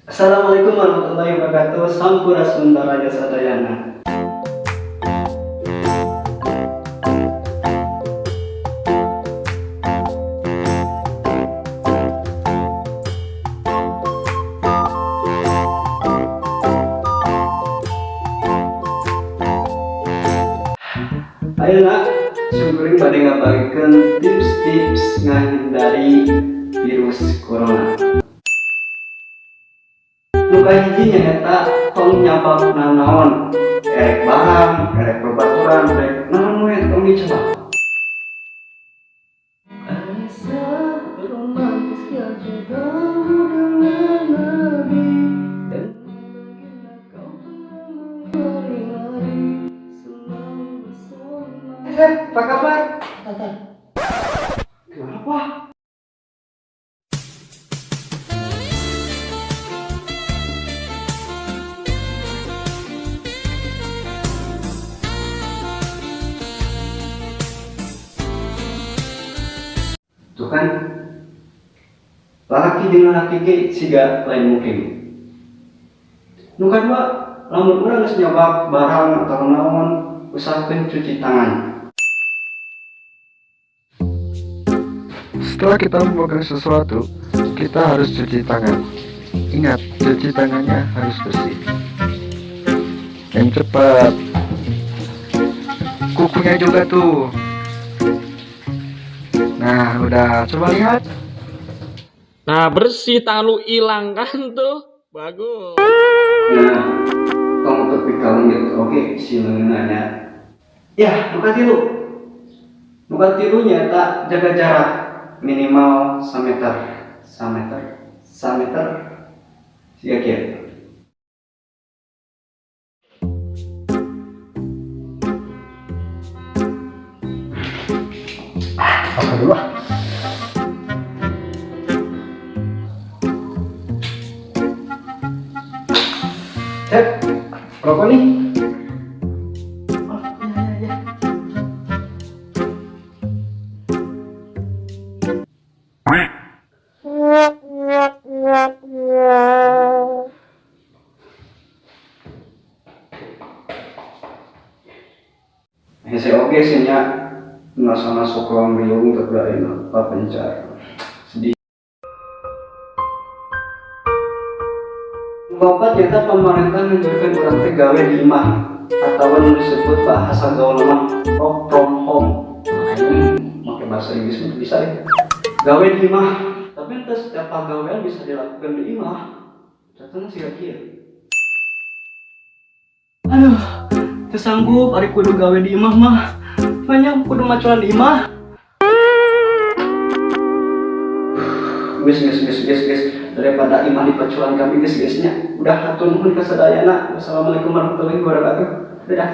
Assalamualaikum warahmatullahi wabarakatuh. Sampurasun baraya sadayana. Ayeuna simkuring bade ngabagikeun tips-tips ngahindari virus corona. Nu kahiji nyaeta tong nyabak nanaon, erek barang, erek babaturan, erek naon we tong dicabak. Asa romantis ya cintamu dengan Nabi dan baginda kau pernah lari-lari selalu bersama. Eh, apa kabar? Kenapa? Tuh kan, lalaki jeung lalaki ge siga lain mungkin. Nu kadua, lamun urang geus nyabak barang atau naon, usahakeun cuci tangan. Setelah kita memegang sesuatu, kita harus cuci tangan. Ingat, cuci tangannya harus bersih. Yang cepat. Kukunya juga tuh. Nah, udah, coba lihat. Nah, bersih tangan lu, hilang kan tuh. Bagus. Nah, tong tepi kalenggit oke si leungeunna. Ya, nu katilu. Nu katilu nyaeta jaga jarak minimal 1 meter. 1 meter, 1 meter. Siga kieu. Ah, apa dulu ah. Cek, rokok nih. Oh, iya. Hese oge sih nya ngasana sok riung tapi ayeuna papencar. Sedih. Bapak nyata pemerintah menunjukkan urang teh gawe di imah atau nu disebut bahasa gaul mah work from home. Nah, ini make bahasa Inggris mah bisa ya. Gawe di imah, tapi ente setiap pagawean bisa dilakukan di imah. Contohnya sih kieu. Aduh, teu sanggup ari kudu gawe di imah mah. Banyak kudu maculan di imah. Geus geus geus geus geus, daripada imah dipaculan kami, geus geus nya. Udah, hatur nuhun ka sadayana. Wassalamualaikum warahmatullahi wabarakatuh. Dadah.